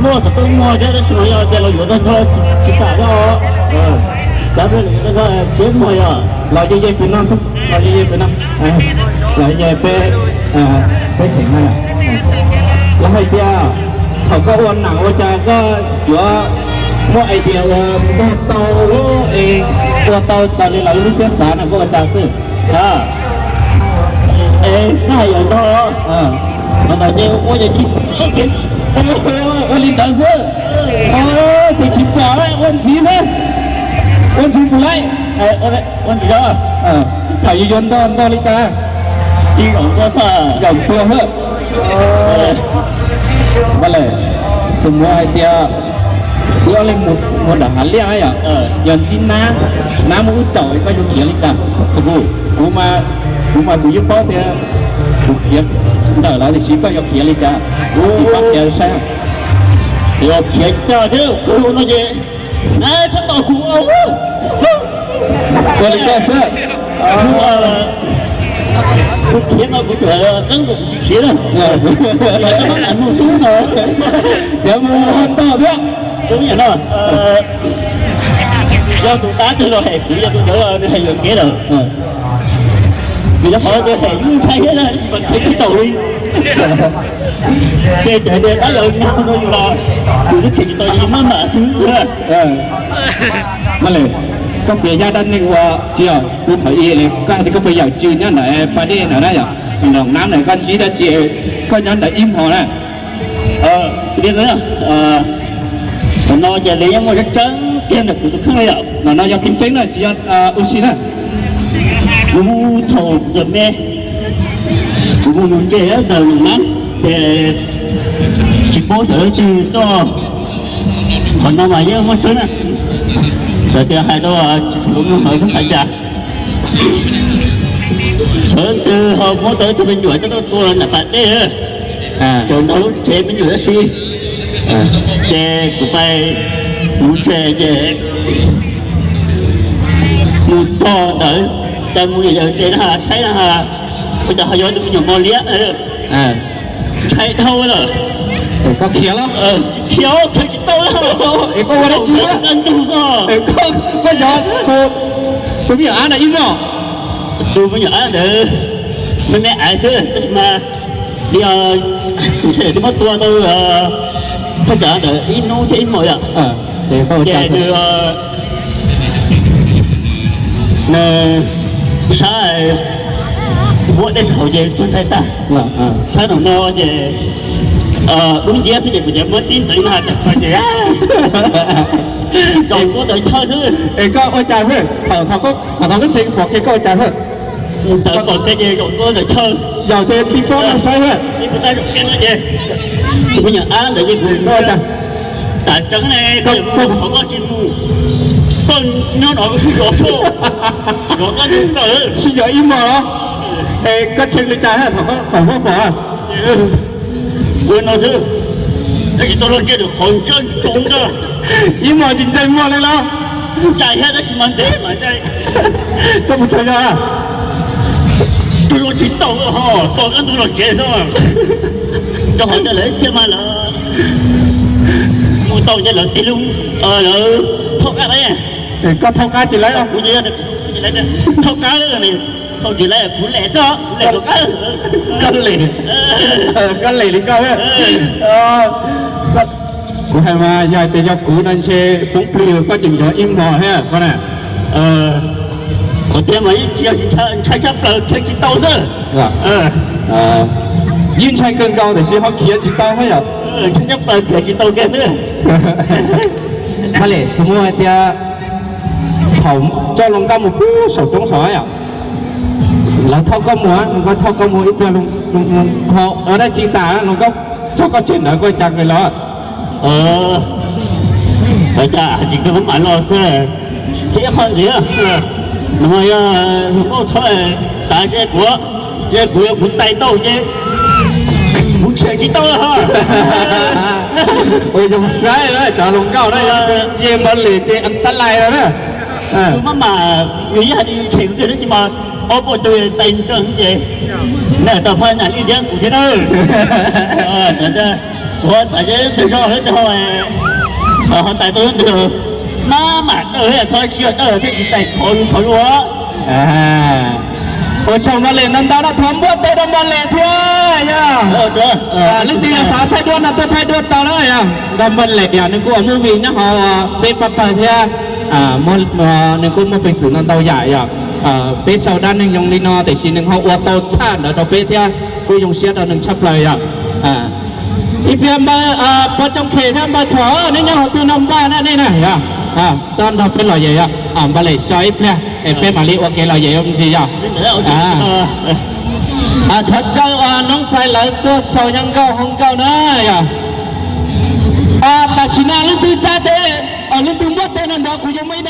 Muaj xov tooj muag thiab tab sis mas yog tias los yuav tag nrho tsis kam thiab os. Cov peb los yuav tag nrho tsis muag yog los ye ye pem no xwb, los ye ye pem no, los ye peb, peb xeem no. Los hais tias thaum koj ua nam ua cas koj yuav muaj idea ua nkag tau lub es ua tau raws li lawv lub siab xav no koj ua cas xwb? Es koj hais yam ntau, ntawd ces ua yam tsis, ua li ntawd xwb. Ces tsis pom ua ntxiv xwb, ua ntxiv puas laib? Ua ntxiv, thaum yus yuav ntog ntog li cas? Zaum tua xwb. Vale, xws muaj hais tias wb ob leeg mus nram hav liaj yom, yog ntsib nab, nab muaj ub caum koj yuav khiav li cas? Kuv, kuv mas kuv yeej paub tias kuv khiav ntawm lawv tiam sis koj yuav khiav li cas? Kuv tsis paub khiav saib. Yuav khiav cas thiab, kuv no ces nab txhob tos kuv. Ua li koj xwb. Kuv khiav no kuv tsuas qeeb kuv tsis khiav na. Mus xwb no. Cov mus ho ntog thiab. Zoo yam no, yog tus dab twg los hem kuv, yog tus ntawd los nws hais yuam kev lawm. Vim rau qhov tus hem yeej ntshai thiab na, tab sis mas khiav tsis taus li. Ces txawm tias dab laug nag rau yus los yus twb khiav tsis tau, yus maj mam xwb. Vale, koj piav zaj dab neeg uas tsis yog kuv thaum ub li, koj hais tias koj pab yawm tswv nyob ntawm pas dej ntawd na yom, nram nab ntawd koj ntsib dab tsi, koj nyob ntawd ib hmo na? Qhov no ces nws yeej muaj tseeb tseeb tiag ntawm kuv tus kheej li yom. Ntawm no yog tseeb tseeb na, tsis yog ua si na. Kuv thaum txawm me, kuv mus mus ntses ntawm nab ces tsis paub xyov leej twg tuaj. Qhov no mas yeej muaj tseeb na, txawm tias hais rau tsis tshua muaj qhov xav cas. Sawv ntxov ho muab tau ib tug me nyuam coj tuaj tua nram pas dej, cov ntawd lub tsev me nyuam dab tsi. Ces kuv pais mus tsev ces mus txog ntawd, cas mus yawm tsev na has saib na has, ua cas ho yog tus me nyuam mos liab, ntshai dhau lawm. Koj khiav los? Khiav, khiav tsis tau li. Es koj ua dab tsi? Koj ntug xwb. Koj cov, tus me nyuam ab ntawd ib no, tus me nyuam ab ntawd me me aiv xwb tab sis mas nws ntshe twb muab tua tau thaj tsam ntawd ib hnub thiab ib hmos yom. Ces nws, nws sab muab dej saum hauv ces tuag ntshai tag. Sab nraum no ces dub nciab xwb ces kuv ces muab tib ntawd no tas ko ces txaus kuab ntawd chaw xwb. Es koj ua cas thiab? Thaum thaum koj ntseeg pom kev koj ua cas thiab? Ntawd pom kev ces zaum ntua ntawm chaw. Zaum ces tib pob no saib thiab. Ib puas tab zaum kev no ces kuv nyuam ab ntawd ces kuv ua cas? Tam tseeb ne, koj mus qhov koj tsis mus, koj nyob no koj sib zov soj, zov koj ntug kawg. Sib zov ib hmos los? Es koj tshee li cas thaum koj pom? Ua no xwb, koj tsis tau luag ntsia tus qhov ntsej ntsoov ntag. Ib hmos tsis ntshai muag li los? Ntshai thiab tab sis mas ntev mas ntshai. Koj mus tshau yog? Tus zoo tsis tau ho, tos koj ntug los kev xwb. Rau qhov tias lawv ib txhia mas lawv mus tau ces lawv tig loo, lawv thaub qab. Koj thaub qab tsis laib los? Kuv tsis laib, thaub qab, thaub tsis laib kuv lem xwb, lem rau qab. Koj lem, koj lem li koj. Kuv hais mas yog hais tias yog kuv no ntshe poob plws koj tseem nrov ib hmos thiab koj na. Qhov tiag mas yeej tsis yog ntshai tshaj plaws khiav tsis tau xwb. Yeej ntshai kawg nkaus tiam sis ho khiav tsis tau thiab yom. Ntshai tshaj plaws khiav tsis tau kiag xwb. Vale, xws muaj hais tias thaum coj Luas Nkauj mus pub saum roob saud yom, lawv thauj koj mus, Luas Nkauj thauj koj mus ib pliag, ho dab tsi tas Luas Nkauj tso koj tseg ntawd koj cas nqis los? Ua cas tsis kawg maj mam los xwb. Thiab qhov ntxiv, nws yog Luas Nkauj thauj tas ces kuv, yog kuv, yog kuv tais tau ces kuv tshem tsis tau. Ua zoo saib na, cov Luas Nkauj na, yog npawg Lis ces tab lais lawm na. Kuv maj mam, nws yeej hais tias yus tshem kuv tiag tab sis mas Ob peb tug tais nrog ces na tau phab nyam li thiab kuv thiab na. Ua txawv zog lawm, ho tais tau lub ntiag, maj mam dawj, txhob siab dawj thiab, tsis tais khov khov lub. Ua tsaug Npaj Lem ntau ntau na, thov npuaj teg rau Npaj Lem thiab yog. Leej twg xav thaij duab no tuaj thaij duab tau na yog. Npaj Lem yog nws kuj ua movie nyob hauv peb pab pawg thiab, nws kuj muaj peev xwm ntau ntau yam yog. Peb sau dab neeg zoo li no tiam sis nws ho ua tau txhaj ntawd rau peb thiab, kuj zoo siab rau nws tshaj plaws yog. Ib pliag npawg Pov Coo Khem thiab npawg Tshom, neb nyob hauv twg no npaj na nej na yog. Tuaj nrog peb los yos yog, Npaj Lem so ib pliag es peb mam li ua kev los yos me ntsis yog. Thov caw Noob Xais lawv tuaj sau yeeb nkauj hoob nkauj na yog. Tam sim no leej twg tsa tes, leej twg npuaj teg no nrov kuv yuav muaj ib